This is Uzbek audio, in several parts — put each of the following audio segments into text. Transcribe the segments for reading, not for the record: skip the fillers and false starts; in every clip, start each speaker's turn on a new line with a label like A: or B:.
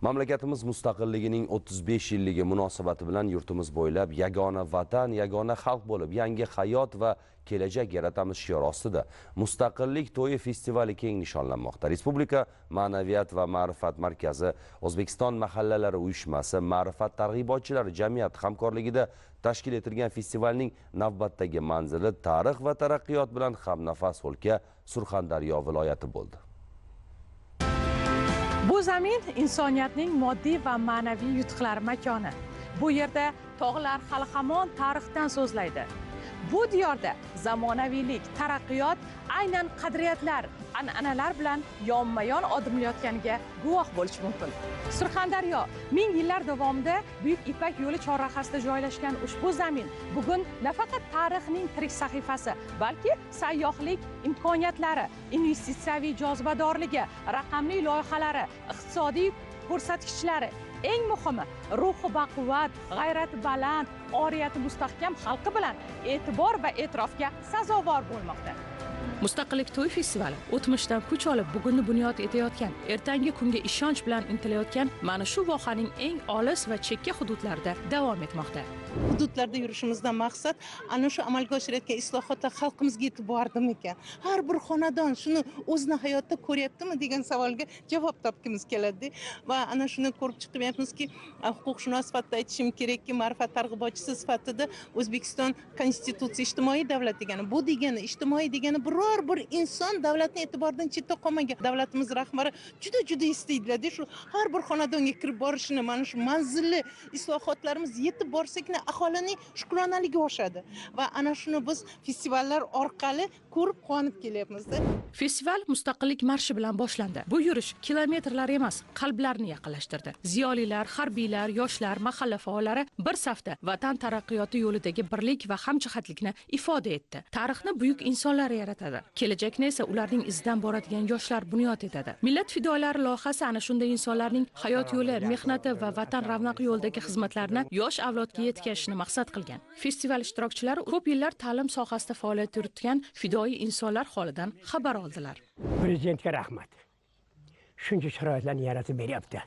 A: Mamlakatimiz mustaqilligining 35 yilligi munosabati bilan yurtimiz bo'ylab yagona vatan, yagona xalq bo'lib yangi hayot va kelajak yaratamiz shiori ostida Mustaqillik to'yi festivali keng nishonlanmoqda. Respublika Ma'naviyat va ma'rifat markazi, O'zbekiston mahallalari uyushmasi, ma'rifat targ'ibotchilari jamiyati hamkorligida tashkil etilgan festivalning navbatdagi manzili tarix va taraqqiyot bilan hamnafas o'lka Surxondaryo viloyati bo'ldi.
B: Bu zamin insoniyatning moddiy va ma'naviy yutuqlari makoni. Bu yerda tog'lar hali hamon tarixdan so'zlaydi. Bu diyorda zamonaviylik, taraqqiyot aynan qadriyatlar, an'analar bilan yonma-yon odimlayotganiga guvoh bo'lish mumkin. Surxondaryo ming yillar davomida Buyuk Ipak yo'li chorrahasida joylashgan ushbu zamin bugun nafaqat tarixning tirik sahifasi, balki sayyohlik imkoniyatlari, investitsiyaviy jozibadorligi, raqamli loyihalari, iqtisodiy ko'rsatkichlari, eng muhimi ruhi baquvvat, g'ayrati baland, oriyati mustahkam xalqi bilan e'tibor va e'tirofga sazovor bo'lmoqda. Mustaqillik to'y festivali o'tmishdan kuch olib bugunni bunyod etayotgan, ertangi kunga ishonch bilan intilayotgan mana shu vohaning eng olis va chekka hududlarida davom etmoqda.
C: Hududlarda yurishimizdan maqsad ana shu amalga oshirayotgan islohotlar xalqimizga yetib bordimikan? Har bir xonadon shuni o'zini hayotda ko'ryaptimi degan savolga javob topgimiz keladi va ana shuni ko'rib chiqyapmizki, huquqshunos sifatida aytishim kerakki, ma'rifat targ'ibotchisi sifatida O'zbekiston Konstitutsiya ijtimoiy davlat degani, bu degani ijtimoiy degani biror bir inson davlatning e'tiboridan chetda qolmagan. Davlatimiz rahbari juda istaydilar-da shu har bir xonadonga kirib borishini, mana shu manzilli islohotlarimiz yetib borsakina aholining shukronaligi oshadi va ana shuni biz festivallar orqali ko'rib quvonib kelyapmiz-da.
B: Festival mustaqillik marshi bilan boshlandi. Bu yurish kilometrlar emas, qalblarni yaqinlashtirdi. Ziyolilar, harbiylar, yoshlar, mahalla faollari bir safda vatan taraqqiyoti yo'lidagi birlik va hamjihatlikni ifoda etdi. Tarixni buyuk insonlar yaratadi. Kelajakni esa ularning izidan boradigan yoshlar bunyod etadi. Millat fidoyilari loyihasi ana shunday insonlarning hayot yo'li, mehnati va vatan ravnaqi yo'lidagi xizmatlarini yosh avlodga yetkazishni maqsad qilgan. Festival ishtirokchilari ko'p yillar ta'lim sohasida faoliyat yuritgan fidoyi insonlar holidan xabar oldilar.
D: Prezidentga rahmat. Shuncha sharoitlarni yaratib beryapti.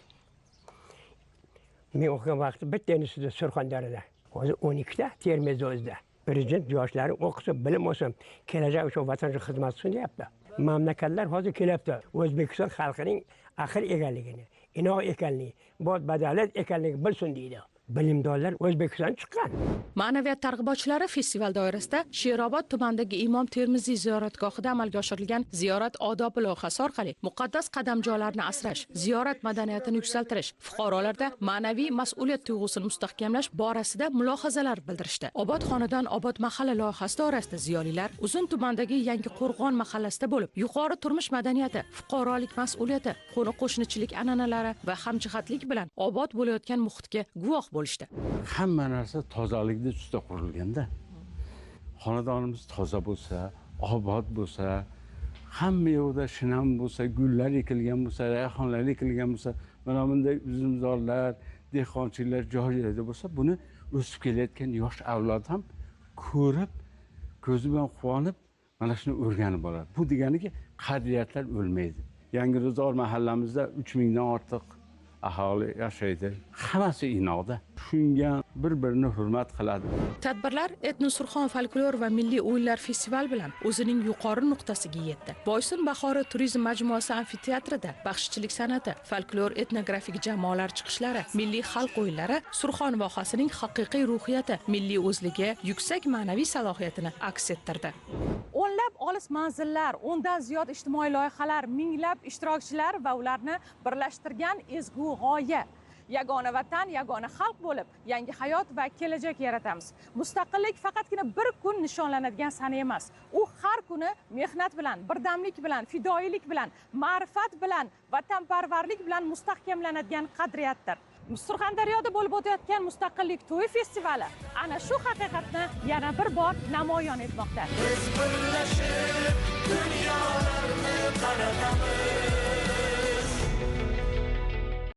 D: Men o'qigan vaqtda bitta institut Surxondaryoda, hozir 12 ta Termizda o'zida. Prezident yoshlari o'qisin, bilim olsin, kelajak uchun vatan uchun xizmat qilsin deyapti. Mamlakatlar hozir kelyapti. O'zbekiston xalqining aql eganligini, inoq ekanligini, badavlat ekanligini bilsin deydi. Bilimdonlar O'zbekistondan chiqqan.
B: Ma'naviyat targ'ibotchilari festival doirasida Sherobod tumanidagi Imom Termiziy ziyoratgohida amalga oshirilgan ziyorat odobi loyihasi orqali muqaddas qadamjolarni asrash, ziyorat madaniyatini yuksaltirish, fuqarolarda ma'naviy mas'uliyat tuyg'usini mustahkamlash borasida mulohazalar bildirishdi. Obod xonadon obod mahalla loyihasi doirasida ziyolilar Uzun tumanidagi Yangi Qo'rg'on mahallasida bo'lib, yuqori turmush madaniyati, fuqarolik mas'uliyati, qo'ni-qo'shnichilik an'analari va hamjihatlik bilan obod bo'layotgan muhitga guvoh bo'lishdi.
E: Hamma narsa tozalikda ustida qurilganda, xonadonimiz toza bo'lsa, obod bo'lsa, hamma yoqda shinam bo'lsa, gullar ekilgan bo'lsa, rayhonlar ekilgan bo'lsa, mana bunday uzumzorlar, dehqonchiliklar joy-joyida bo'lsa, buni o'sib kelayotgan yosh avlod ham ko'rib, ko'zi bilan quvonib, mana shuni o'rganib boradi. Bu deganiki, qadriyatlar o'lmaydi. Yangi Ro'zg'or mahallamizda 3000 dan ortiq aholi yashaydi. Hammasi inoqda. Shunga bir-birini hurmat qiladi.
B: Tadbirlar Etno Surxon folklor va milliy o'yinlar festival bilan o'zining yuqori nuqtasiga yetdi. Boysun bahori turizm majmuasi amfiteatrida baxshichilik san'ati, folklor etnografik jamoalar chiqishlari, milliy xalq o'yinlari Surxon vohasining haqiqiy ruhiyati, milliy o'zligi, yuksak ma'naviy salohiyatini aks ettirdi. O'nlab olis manzillar, o'ndan ziyod ijtimoiy loyihalar, minglab ishtirokchilar va ularni birlashtirgan ezgu g'oya. Yagona vatan, yagona xalq bo'lib, yangi hayot va kelajak yaratamiz. Mustaqillik faqatgina bir kun nishonlanadigan sana emas. U har kuni mehnat bilan, birdamlik bilan, fidoyilik bilan, ma'rifat bilan, vatanparvarlik bilan mustahkamlanadigan qadriyatdir. Surxondaryoda bo'lib o'tayotgan Mustaqillik to'yi festivali ana shu haqiqatni yana bir bor namoyon etmoqda.
F: Biz birlashib dunyolarni qaratamiz.